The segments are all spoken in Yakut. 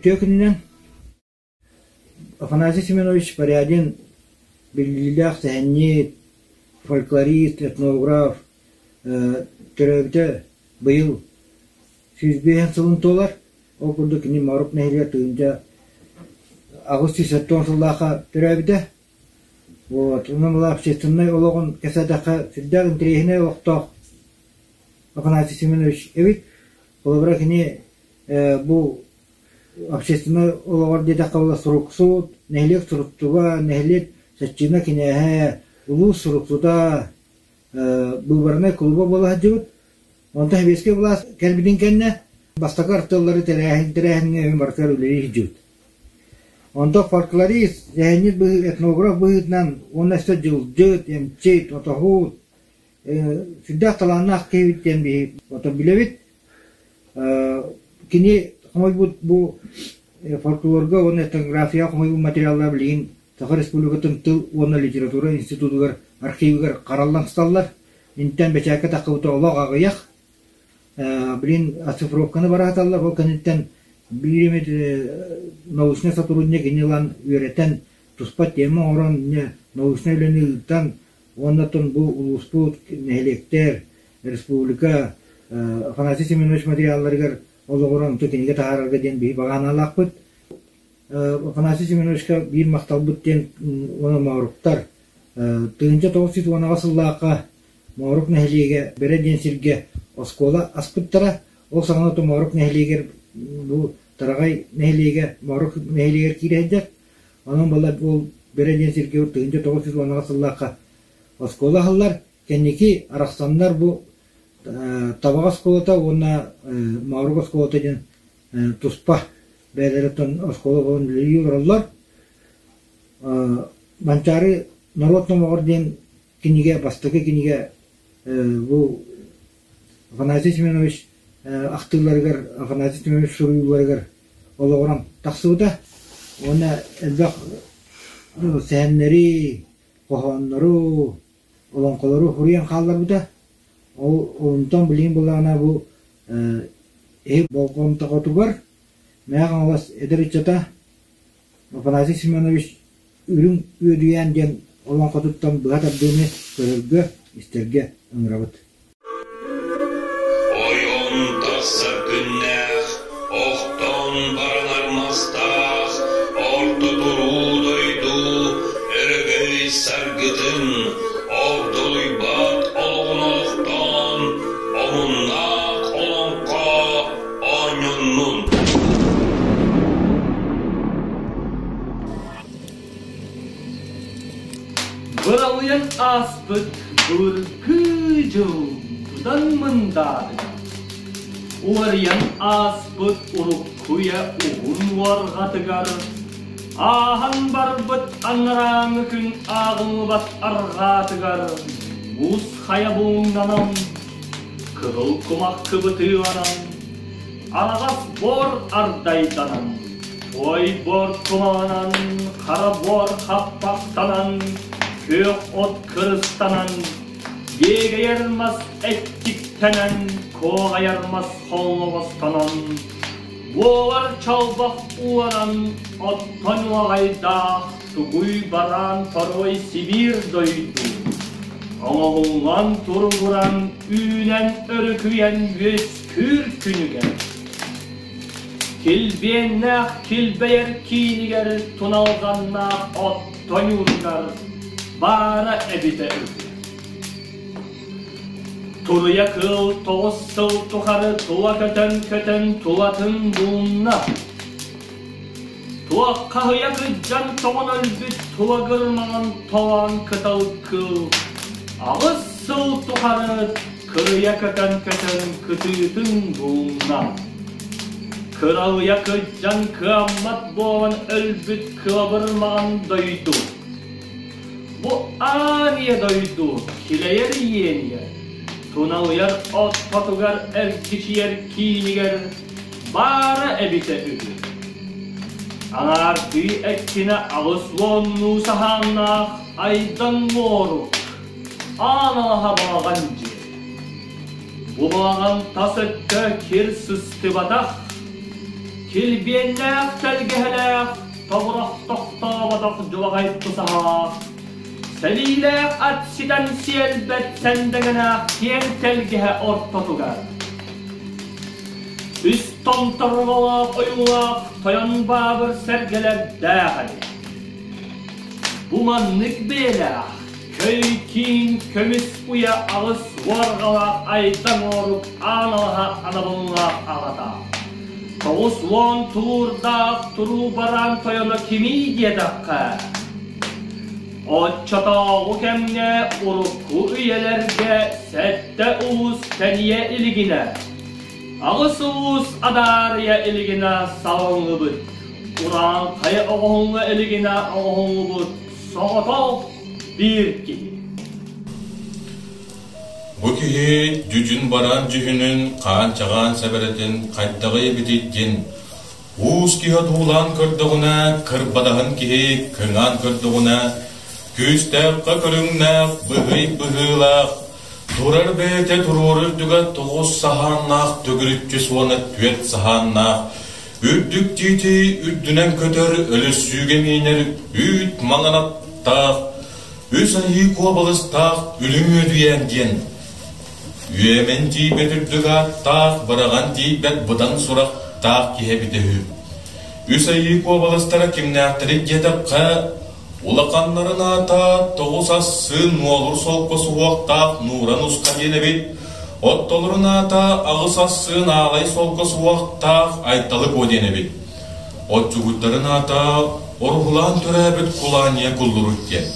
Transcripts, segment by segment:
Үтүө күнүнэн! Афанасий Семенович Порядин биллиилээх сэһэнньит, фольклорист, этнограф, төрөөбүтэ быйыл 105 сылын туолар. Ол курдук кини Морук нэһилиэгэр 1870 сыллаахха төрөөбүтэ. Вот, онон ыла общественнай олоҕун кэпсээтэххэ сүрдээх интэриэһинэй олохтоох Афанасий Семенович эбит. Холобура кини бу общественнай олоҕор диэтэххэ буолла суруксут, нэһилиэк суруктуга, нэһилиэк саччыына кинээһэ, улуус суруксута, быыбарынай клуба буола сылдьыбыт. Онтон сэбиэскэй былаас кэлбитин кэннэ бастакы артыаллары тэрээһин тэрээһиҥҥэ барытыгар үлэлии сылдьыбыт. Онтон фольклорист, сэһэнньит быһыы, этнограф быһыытынан уонна өссө дьылдьыт, эмчит, отоһут, сүрдээх талааннаах киһибит диэн биһи отон билэбит. Кини хомойбут бу фольклорга уонна этнографияҕа хомойбут материаллара билигин Саха Республикатын тыл уонна литература институтугар архивыгар хараллан сыталлар. Интэн бэчээккэ таххыбыта олох аҕыйах. Билигин оцифровканы барааталлар, ол кэнниттэн биир эмит научнай сотрудник ини ылан үөрэтэн, туспа тема оҥорон, научнай үлэни ыытан, уонна оттон бу улууспут, нэһилиэктэр, республика Афанасий Семенович материалларыгар олоҕуран онто кинигэ таһаарарга диэн биһи баҕа санаалаахпыт. Афанасий Семеновичка биир махталбыт диэн уонна Мооруктар 1910 сыллаахха Моорук нэһилиэгэ Бэрэ диэн сиргэ оскуола аспыттара. Ол саҕана то Моорук нэһилиэгэр бу Тараҕай нэһилиэгэ Моорук нэһилиэгэр киирэ сылдьар. Онон буолла ол Бэрэ диэн сиргэ 1910 сыллаахха оскуола аһыллар. Кэнники арахсаннар бу Табаҕа оскуолата уонна Моорук оскуолата диэн туспа бэйэлэриттэн оскуола буолан үлэлии олороллор. Манчаары норуот номоҕор диэн кинигэ, бастакы кинигэ бу Афанасий Семенович ахтыыларыгар, Афанасий Семенович суруйууларыгар олоҕуран тахсыбыта. Уонна элбэх сэһэннэри, хоһооннору, олоҥхолору суруйан хаалларбыта. Ол онтон билигин буоллаҕына бу эһи болҕомтоҕутугар Мэҥэ Хаҥалас эдэр ыччата Афанасий Семенович Үрүҥ Үөдүйээн диэн олоҥхотуттан быһа тардыыны көрөргө, истэргэ ыҥырабыт. Ойон тахсар күннээх, охтон баранар мастаах, орто туруу дойду өрөгөй саргытын, ордолуйбат олоҕун олохтоон, омуннаах олоҥхо оонньоннун. Быралыйан ааспыт былыргы дьыл быдан мындаатыгар, уларыйан ааспыт уруккуйа уһун уорҕатыгар, ааһан барбыт анарааҥы күн ааҕыллыбат арҕаатыгар муус хайа булуҥнанан, кыһыл кумах кыбытыыланан, араҕас буор ардайданан, Ой буор кумаҕынан, хара буор хаппахтанан, күөх от кырыстанан, иэгэйэр мас эттиктэнэн, куоҕайар мас холлоҕостанан, буолар чалбах ууланан, оттон уоҕайдаах тугуй бараан торуой Сибиир дойду. Оҥоһуллан туругуран, үүнэн өрүкүйэн үөскүүр күнүгэр Килбиэннээх килбэйэр киинигэр туналҕаннаах от тойуутугар баара эбитэ үһү. Туруйа кыыл 9 сыл тухары тула көтөн-көтөн тулатын буунна. Туоххаһыйа кыдьан тоҥон өлбүт тулагыр маҥан толоон кытал кыыл 8 сыл тухары кырыйа көтөн-көтөн кытыытын булунна. Кыралыйа кыдьан кыаммат буолан өлбүт кылабыр маҥан дойду. Бу аан ийэ дойду килэйэр иэнигэр, туналыйар от хотугар эргичийэр киинигэр баара эбитэ үһү. Аҥаардыы эккинэ 80-нуу саһааннаах Айдан Моорук, аан алаһа балаҕан дьиэ. Бу балаҕан тас өттө кир сыстыбатах, Килбиэннээх тэлгэһэлээх, тобурах тохтооботох дьулаҕай тусаһалаах, сэлиилээх ат ситэн сиэлбэт сэндэҥэлээх киэҥ тэлгэһэ ортотугар үс томторолоох ойуулаах тойон баабыр сэргэлэрдээх эбит. Бу маннык бэйэлээх көй киин көмүс уйа аҕыс уорҕалаах айдаҥ оорук аан алаһа анабыллаах аҕата. 90 тулуурдаах туруу бараан тойоно кимий диэтэххэ, оччотооҕу кэмҥэ урукку үйэлэргэ сэттэ улуус тэнийэ илигинэ, аҕыс улуус адаарыйа илигинэ салаллыбыт, урааҥхайа оҕоһуҥҥа илигинэ оҥоһуллубут соҕотох биир киһи. Бу киһи дьүдьүн бараан дьүһүнүн, хаан-чаҕаан сэбэрэтин хайдаҕый эбитий диэн уус киһи одуулаан көрдөҕүнэ, кырбадаһын киһи кыҥаан көрдөҕүнэ, күүстээххэ көрүҥнээх, быһый быһыылаах, турар бэйэтэ туруору үрдүгэ тоҕус саһааннаах төгүрүччү суона түөрт саһааннаах, үрдүк тиити үрдүнэн көтөр өлөссүүгэ миинэр үүт маҥан аттаах, үс айыы куобалыстаах Үлүҥ Үөдүйээн диэн үөмэн тиийбэт үрдүк ааттаах, быраҕан тиийбэт быдан сурахтаах киһи эбитэ үһү. Үс айыы куобаластара кимнээхтэрий диэтэххэ, улаханнарын аата тоҕус ассыын нуолур солко суһуохтаах Нууран Усха диэн эбит, оттолорун аата аҕыс ассыын аалай солко суһуохтаах Айталы Куо диэн эбит. Отчугуйдарын аата Оруһулаан төрөөбүт Кулаанньа Куллурук диэн.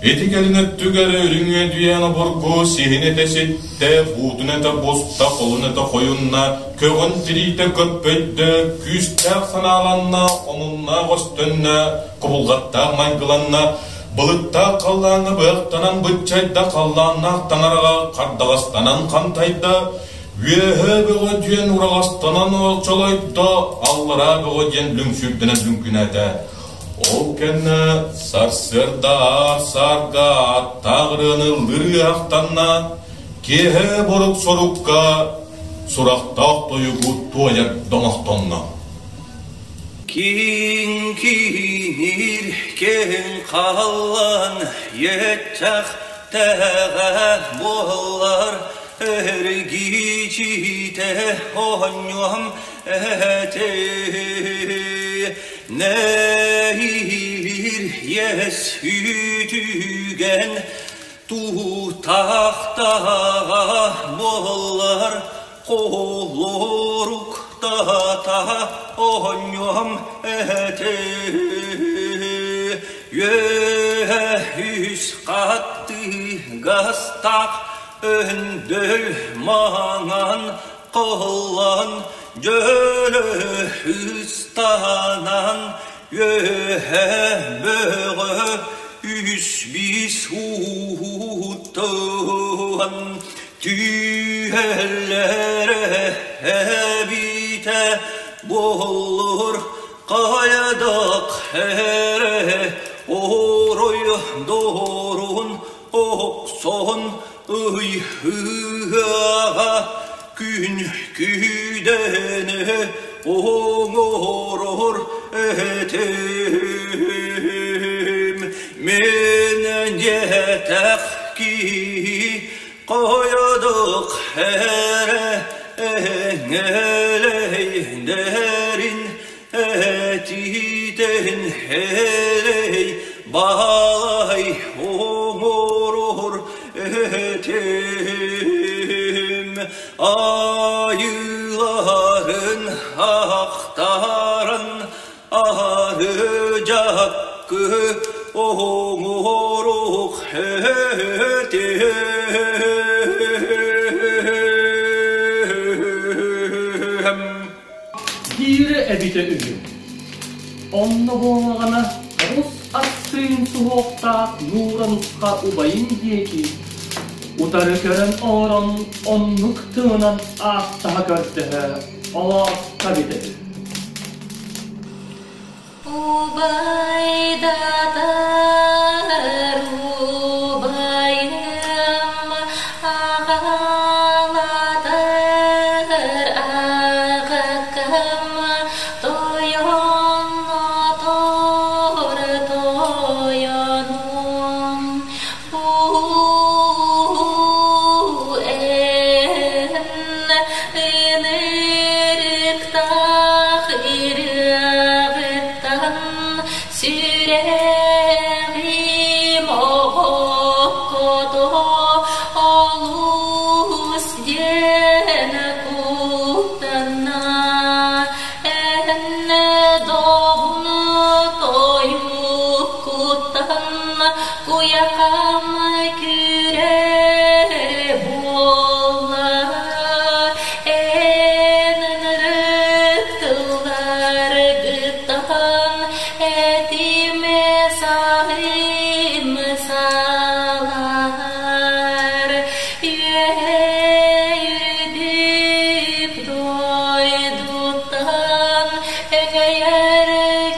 Ити кэлин өттүгэр үрүҥ үөдүйээн обургу сиһин этэ ситтэ, буутун этэ буста, холун этэ хойунна, көҕүн тириитэ көппөйдө, күүстээх санааланна, омуннаах өстөннө, кубулҕаттаах майгыланна, былыттаах халлааҥҥа быһахтанан быччайда, халлааннаах таҥараҕа хардаҕастанан хантайда, үөһэ бөҕө диэн ураҕастанан чолойдо, аллараа бөҕө диэн лүҥсүрдэнэн лүҥкүнээтэ. Ол кэннэ сарсыарда аар-саарга ааттаах ырыаны ыллырыахтанна, киэһэ борук-сорукка сурахтаах тойугу туойар доҥохтонно. Киҥкиниир киэҥ халлаан иэччэх тэҕэ буоллар эргичитэ оонньуом этэ Нэһиир иэс үтүгэн тутахтаҕа буоллар холоруктата оонньуом этэ Үөһэ үс хаттыгастаах өндөл маҥан Кыллан дьөлө ыстанан үөһэ бөҕө үс биис уутуһан түһэллэрэ эбитэ буоллур хайдах эрэ орой дорун охсон Ыйыаҕа күн күүдэни оҥорор этим. Мин диэтэх киһи хойдук эрэ эҥэлэйдэрин Этиитин элэй баалай оҥорор этим айыыларын ахтаран ары дьаккы оҥоруох этим. Диирэ эбитэ үһү. Онно буоллаҕына оҕус аттыын суһуохтаах Нуура Нусха убайын диэки утары көрөн олорон оннук тылынан ааттаһа көрдөһө олоотто эбитэ үһү. Убайдатар убайым аҕалатар аҕаккам. Сүрэҕим оҕоккото олус диэн куттанна, эн добун тойуккуттан куйахам күүрэр буолла, эн ынырык тылларгыттан этим саһым салар, үөһэ үрдүк дойдуттан өҥөйөр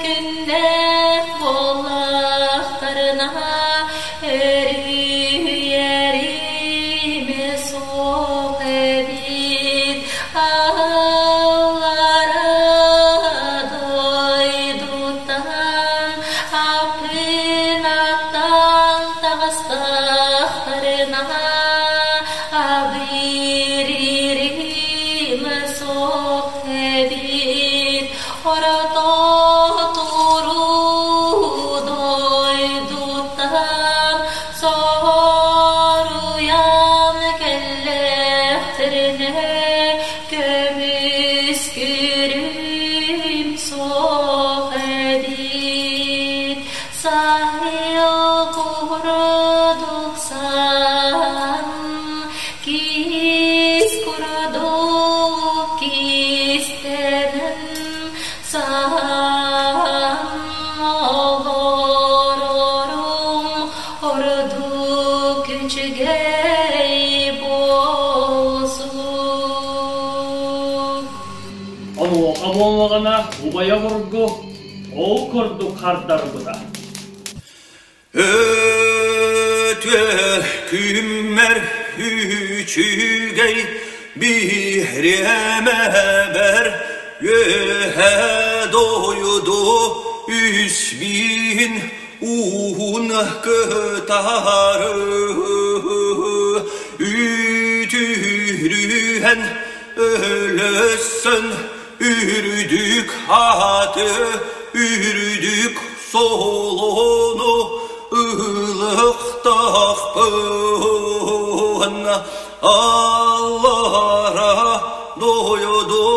күннээх буоллахтарына өрүһүйэрим суох эбит, аллара дойдуттан аппын аттан таҕыстахтарына абырыырым суох эбит, орто туруу дойдуттан соруйан кэллэхтэринэ көмүскүүрүм суох эбит, саһыл курдук саһан, киис курдук кистэнэн саһан олорорум ордук үчүгэй буолсук. Онуоха буоллаҕына убайа обургу ол курдук хардарбыта. Өтө күммэр үчүгэй биһириэмэбэр үөһэ дойду үс биин уһун кытары үтүрүһэн өлөсөн үрдүк ааты үрдүк солону ылыктаахпын аллара дойду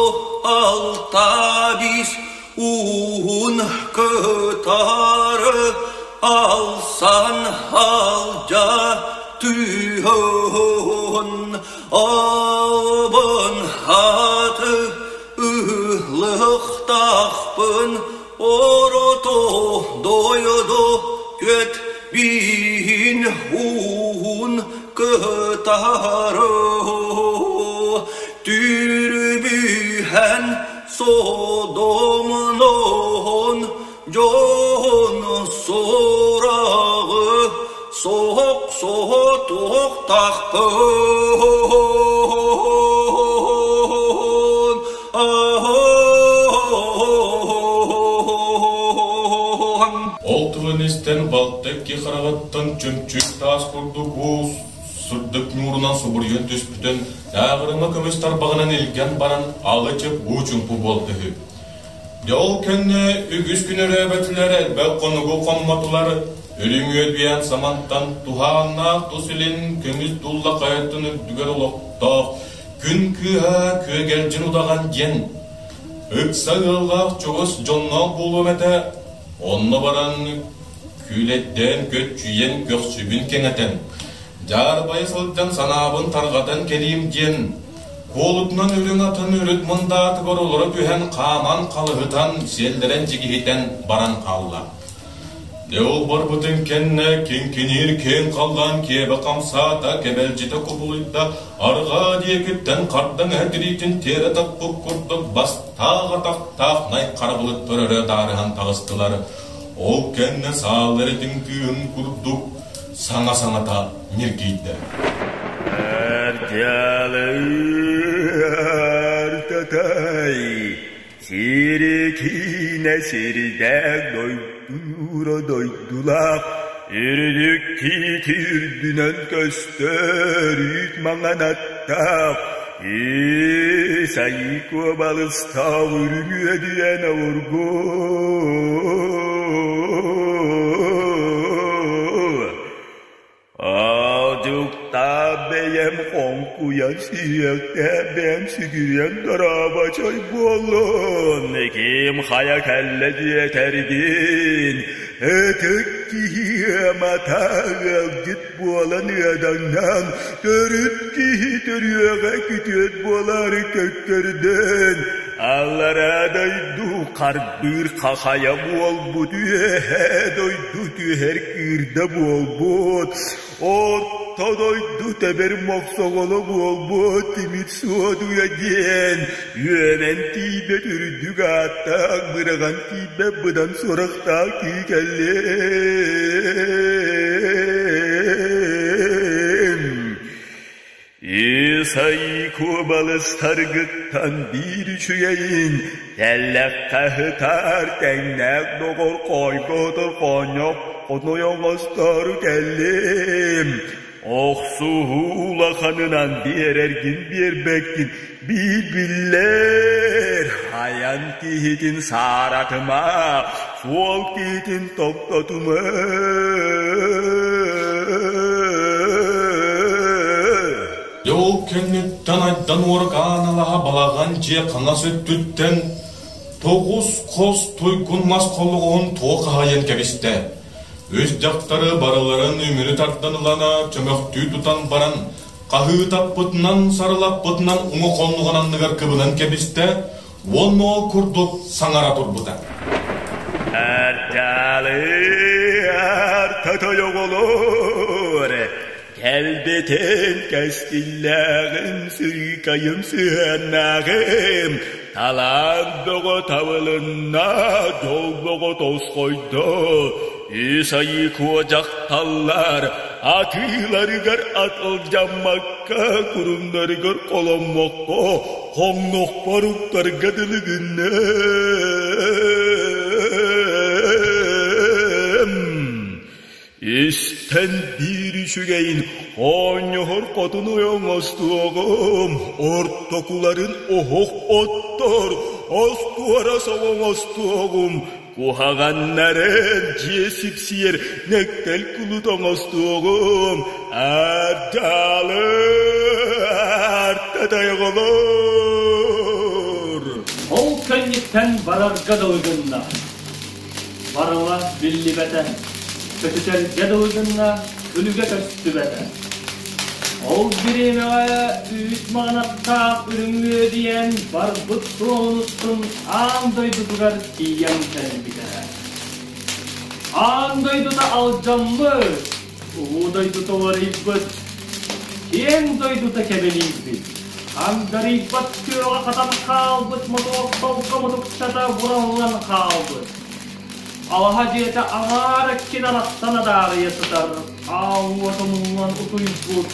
алта бис уһун кытары алсан алдьа түһөн албын аты ылыктаахпын орто дойду түөт биин уһун кытары түрбүһэн содомноон дьон сураҕы соһох соһотуохтаахпын Ол тылын истэн балта икки хараҕыттан чөмчүүк таас курдук уус сырдык ньуурунан субуруйан түспүтүн ааҕырыма көмүс тарбаҕынан илгэн баран алы-чып уу чуҥпу буолта үһү. Дьэ ол кэннэ үгүс күн өрөөбөтүлэр, элбэх хонугу хоммотулар, үрүҥ үөдүйэн самантан туһааннаах тус илин көмүс дулла хайатын үрдүгэр олохтоох күн кыыһа Күөгэлдьин удаҕан диэн ыкса ыаллаах чугас дьонноох буолуом этэ, онно баран күүлэйдээн көччүйэн көхсүбүн кэҥэтэн, дьаарбайа сылдьан санаабын тарҕатан кэлиим диэн куолутунан үрүҥ атын үрүт мындаатыгар олоро түһэн хааман халыһытан, сиэллэрэн дьигиһитэн баран хаалла. Дьэ ол барбытын кэннэ киҥкиниир киэҥ халлаан киэбэ хамсаата, кэбэлдьитэ кубулуйда, арҕаа диэкиттэн хардаҥ эһэ тириитин тиэрэ таппыт курдук бастаах атахтаах най харабылыттар өрө даарыһан таҕыстылар. Ол кэннэ сааллар этиҥ тыын курдук саҥа саҥата ньиргийдэ. Артатай, сири киинэ сирдээх дойдунуура дойдулаах, үрдүк тиити үрдүнэн көстөр үүт маҥан аттаах, ис айыы куобалыстаах үрүҥ үөдүйэн обургу. бэйэм хоҥкуйан сүһүөхтээх бэйэм сүгүрүйэн дорообочой буоллун, ким хайа кэллэ диэтэргин, ытык киһи ыамата ыалдьыт буолан ыадаҥнаан, төрүт киһи төрүөҕэ күтүөт буолаары көккөрдөн, аллараа дойду харбыыр хахайа буолбут, үөһээ дойду түһэр кыырда буолбут, орто дойду тэбэр мохсоҕоло буолбут тимир суодуйа диэн үөмэн тиийбэт үрдүк ааттаах, быраҕан тиийбэт быдан сурахтаах киһи кэллим. Исай куобалыстаргыттан биир үчүгэйин, тэллэххэ сытар тэҥнээх доҕор хойготор хонньох хотной оҥостору кэллим. Охсуһуу улаханынан биэрэргин биэрбэккин биир биллэр. Айан киһитин сааратыма, суол киһитин тохтотума. Дьэ ол кэнниттэн Айдан Уоргаан алаһа балаҕан дьиэ хаҥас өттүттэн тоҕус хос туйгун мас холоҕоһун туох хаһайан кэбистэ. Үс дьахтары барыларын үмүрү тардан ылана чөмөхтүү тутан баран, хаһыытаппытынан, сарылаппытынан уҥа хоннугун анныгар кыбынан кэбистэ уонна ол курдук саҥара турбута. Арталы артатойоҕолор кэлбитин кэскиллээҕин сыыкайым сыһыаннааҕым талаан бөҕө табылынна дьол бөҕө тосхойдо үс айыы куо дьахталлар атыыларыгар атылдьаммакка курумнарыгар холоммокко хоҥнохпор уктарга дылы гынным. Истэн биир үчүгэйин оонньоһор хотун оҥостуоҕум, ортокуларын оһох оттор, остуора оҥостуоҕум, куһаҕаннарын дьиэ сипсийэр нэктэл кулут оҥостуоҕум, ардьаалы артатайҕолор. Ол кэнниттэн барарга дылы гынна. Барыла биллибэтэ, көтүтэргэ дылы гынна, күлүгэ көстүбэтэ. Ол бириэмэҕэ үүт маҕанаттаах үрүҥ үөдүйэн барбыт суолун устун аан дойдутугар тиийэн кэлбитэ. Аан дойдута алдьаммыт, улуу дойдута уларыйбыт, киэҥ дойдута кэбэлийбит, хандарыйбат күөҕэ хатан хаалбыт мотуок солко мутукчата бураллан хаалбыт. Алаһа дьиэтэ аҥаар өттүн арахсан адаарыйа сытар, аал уот умуллан утуйбут.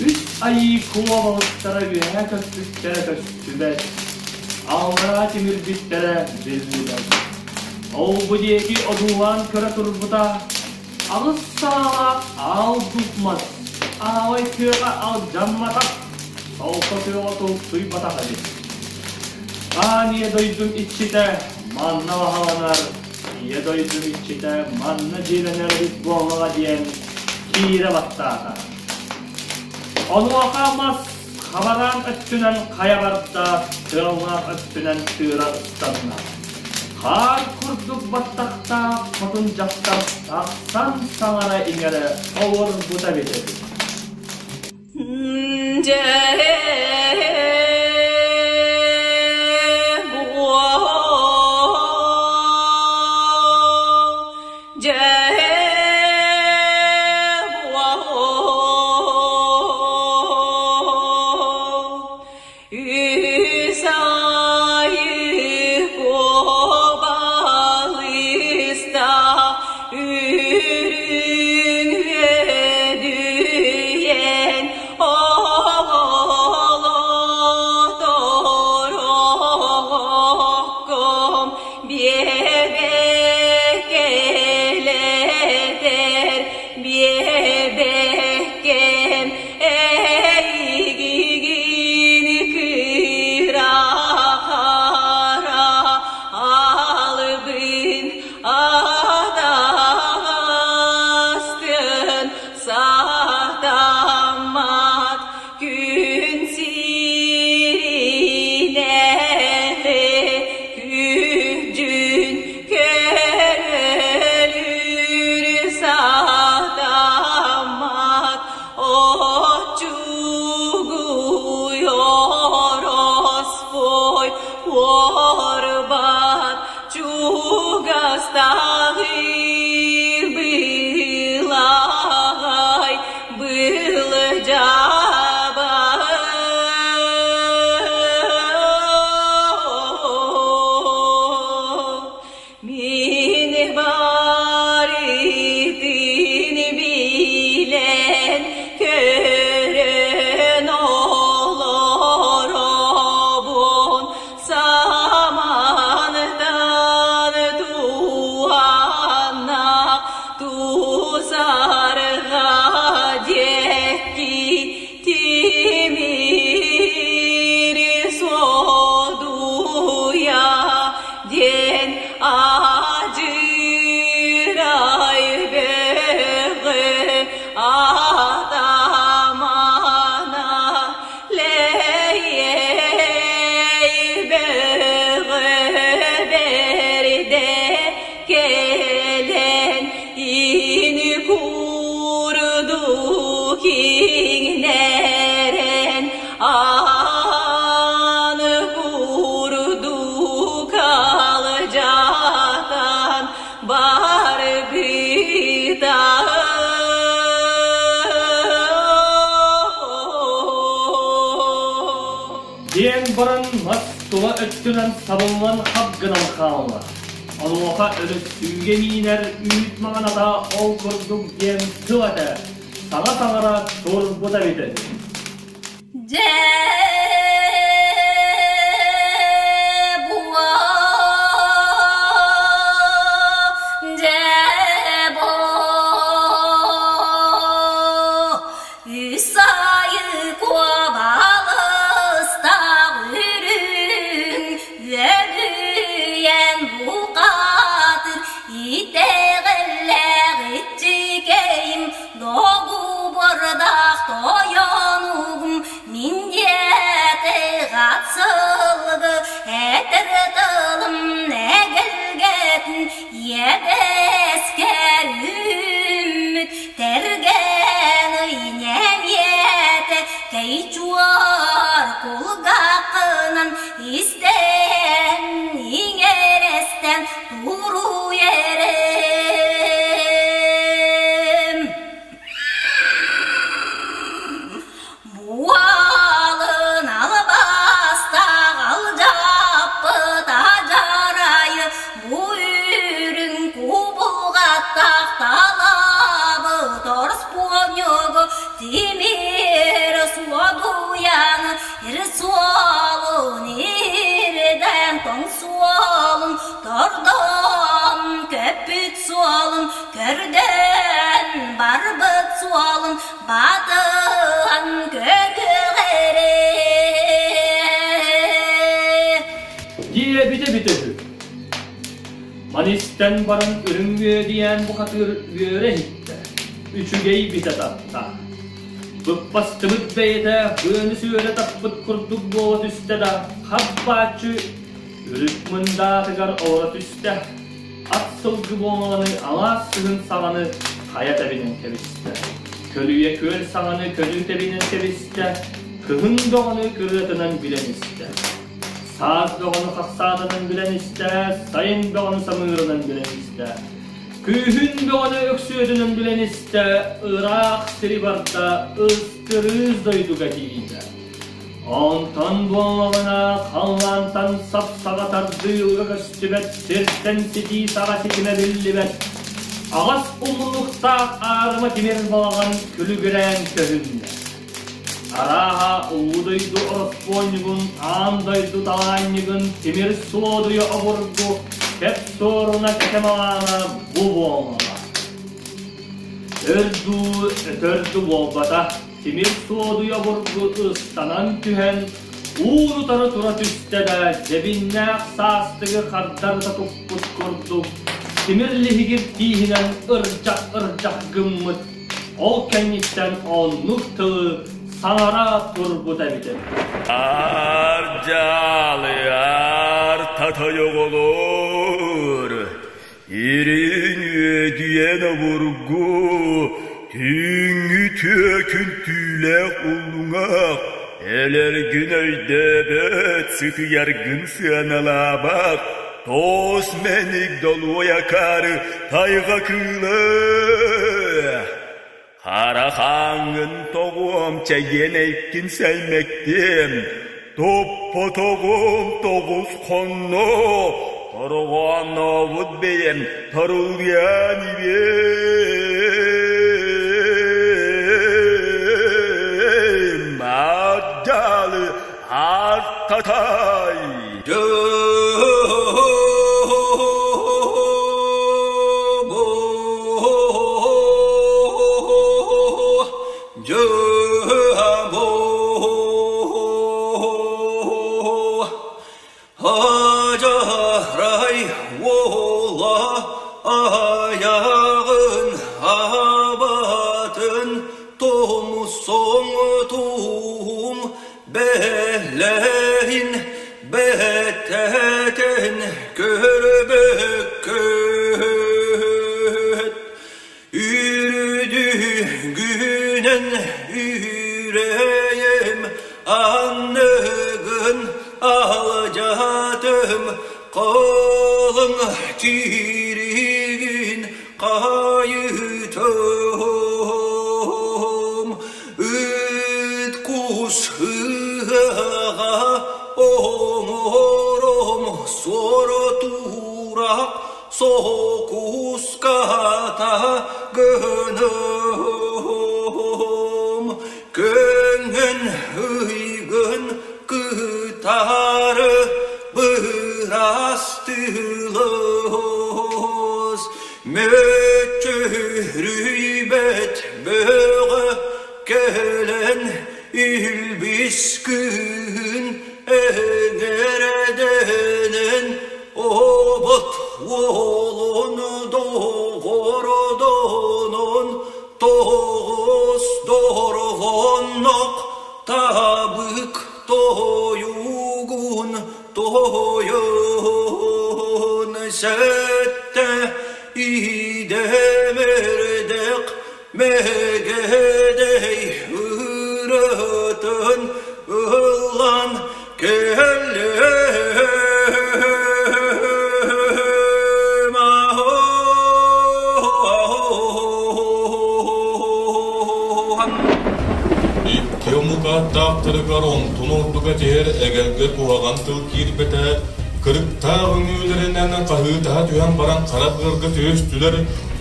Үс айыы куобалыктара үөһэ көппүттэрэ көстүбэт, аллараа тимирбиттэрэ биллибэт. Ол-бу диэки одуулаан көрө турбута, аҕыс саалаах аал дупмас, аалай күөҕэ алдьамматах, солко күөҕэ тулсуйбатах эбит. Аан ийэ дойдум иччитэ манна баһаланар, ийэ дойдум иччитэ манна дьиэлэнэр эбит буоллаҕа диэн киирэ баттаата. Онуоха мас хабараан өттүнэн хайа барда, тыаллаах өттүнэн тыыра ыстанна. Хаар курдук баттахтаах хотун дьахтар тахсан саҥара-иҥэрэ олорбута эбит эбит. Биэбэкэлэр Тула өттүнэн сабыллан хап гынан хаалла. Онуоха өрөссүүгэ миинэр үүт маҥан ата ол курдук диэн тыл этэ, саҥа таҥара турбута эбитэ үһү. Дьэ буо, дьэ буо, үс айы куобалыстаах үрүҥ үөдүйэн букатын итэҕэллээх иччикэйим Доҕубурдаах тойонугум мин диэки сылгы этэр тылым эгэлгэтин иэдэскэр үүммүт тэргэн ыйнэмиэтэ кэй чуор кулгааххынан истэн иҥэрэстэн туруй эрэм. Буалын албастаах алдьаппыт адьарайы бу үрүҥ кубулҕаттаах талабыт ороспуонньугу тимир суодуйаны ир суолун ирдэн тоҥ суолун тордон көппүт суолун көрдөөн барбыт суолун батыһан көрүөх эрэ. Диэбитэ бүтэ үһү. Маны истэн баран үрүҥ үөдүйээн бухатыыр үөрэ иһиттэ, үчүгэй битэ татта. Быппастыбыт бэйэтэ быаны сүөрэ таппыт курдук буола түстэ да, хап-бааччы үрүт мындаатыгар олоро түстэ. Ат сылгы буомаланы алаас сыһын саҕаны хайа тэбинэн кэбистэ. Көлүйэ күөл саҕаны көлүү тэбинэн кэбистэ, кыһын бөҕөнү кырыатынан билэн истэ. Саас бөҕөнү хахсаатынан билэн истэ, сайын бөҕөнү самыырынан билэн истэ. Күүһүн бөҕөнү өксүөтүнэн билэн истэ, ыраах сири барда, ыстырыыс дойдуга тиийдэ. Онтон буоллаҕына халлаантан сап-саҕа тардыылга көстүбэт сиртэн ситии саҕа ситимэ биллибэт аҕас умулуктаах аарыма тимир балаҕан күлүгүрээн көһүннэ. Арааһа улуу дойду ороспуонньугун, аан дойду талаанньыгын тимир суодуйа обургу кэп суоруна кэтэмалаана бу буоллаҕа. Өр дуу, өтөр дуу буолбата, тимир суодуйа обургу ыстанан түһэн, уун-утары тура түстэ да, дьэбиннээх саастыгы хардарыта туппут курдук, тимир лиһигир тииһинэн ырдьах-ырдьах гыммыт. Ол кэнниттэн оннук тылы саҥара турбут эбитэ. Аар дьаалы аар татай оҕолор, Ирин үөдүйэн обургу, түүҥҥү түөкүн түүлээх уллуҥах, элэргин өйдөөбөт, сытыйаргын сыаналаабат, тоос мэник долуой акаары тайҕа кыыла. Хара хааҥҥын тоҕуом, чэгиэн эйкин сэймэктиэм, топпотоҕум тоҕус хонно, торҕооннообут бэйэм торулуйан ибиэм, ардьаалы артатай. Ажарай ола аяғын абатын томсоң туум бэлэһин бэтэтин көрбөккөт Үрдүгүнэн үрэйим анныгын алдьатым Колуҥ тииригин хайытым Ыт кус ыһыаҕа оҥоһуом. Ката гыным Көҥүн ыйгын кытары бырастыылас Мөччүрүйбэт бөҕө кэлэн илбис күн эҥэрдэнэн Обот уолун доҕордонон тоҕус дорҕоннох табык тойугун тойон сэттэ идэмэрдэх Мэгедей ырыатын ыллаан кэллим Икки омук ааттаахтарыгар онтун ордуга түһэр эгэлгэ куһаҕан тыл киирбэтэ, кырыктаах үҥүүлэринэн хаһыытаһа түһэн баран хара быарга түһүстүлэр,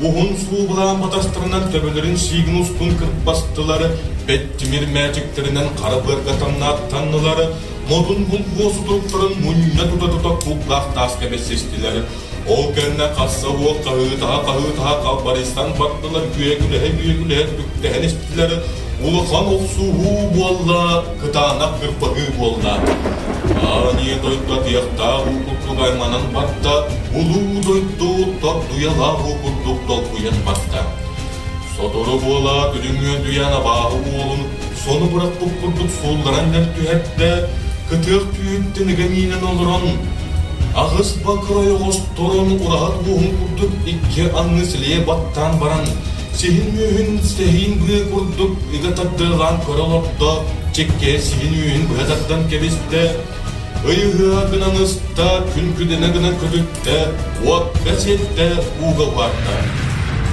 Уһун суубулаан батастарынан төбөлөрүн сиигин устун кырбастылар, бэт тимир мээчиктэринэн хара быарга тамнааттаннылар, модун булгуо сутуруктарын мунньа тута-тута кулгаах тааска бэссистилэр. Ол кэннэ хасса уол хаһыытаһа-хаһыытаһа халбарыйсан бардылар, күөгүлэһэ-күөгүлэһэ түктэһэн истилэр, улахан охсуһуу буолла, кытаанах кырбаһыы буолла. Аан дойду атыйахтаах уу курдук айманан барда, улуу дойду тордуйалаах уу курдук долгуйан барда. Сотору буолаат үрүҥ үөдүйээн абааһы уолун сону бырахпыт курдук суулларан түһэрдэ, кытыах түүттэн ыга миинэн олорон, аҕыс бакыр ойоҕосторун ураһа туоһун курдук икки аҥы силийэ баттаан баран, Сиһин үөһүн сэһиин быа курдук ыга тардыалаан көрө олордо, чиккэ сиһин үөһүн быһа тардан кэбистэ, ый ыһыа гынан ыста, күн күдэнэ гынан көтүттэ, уокка сиэттэ, ууга уһаарда.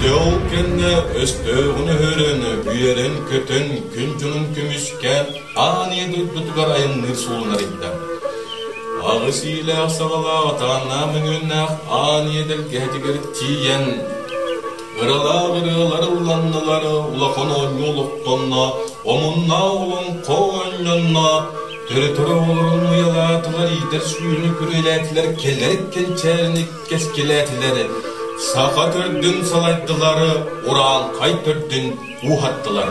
Дьэ ол кэннэ өстөөҕүн өһөрөн, үөрэн-көтөн, күн дьонун көмүскээн, аан ийэ дойдутугар айанныыр суолун арыйда. Аҕыс иилээх саҕалаах атааннаах мөҥүөннээх аан ийэ тэлгэһэтигэр тиийэн, Ыралаах ырыалар ылланнылар, улахан оонньуу олохтонно, омуннаах олоҥхо оонньонно, төрөтөр оҕолорун уйалаатылар, иитэр сүүнү күрүөлээтилэр, кэлэр кэнчээрини кэскилээтилэр, саха төрдүн салайдылар, урааҥхай төрдүн ууһаттылар.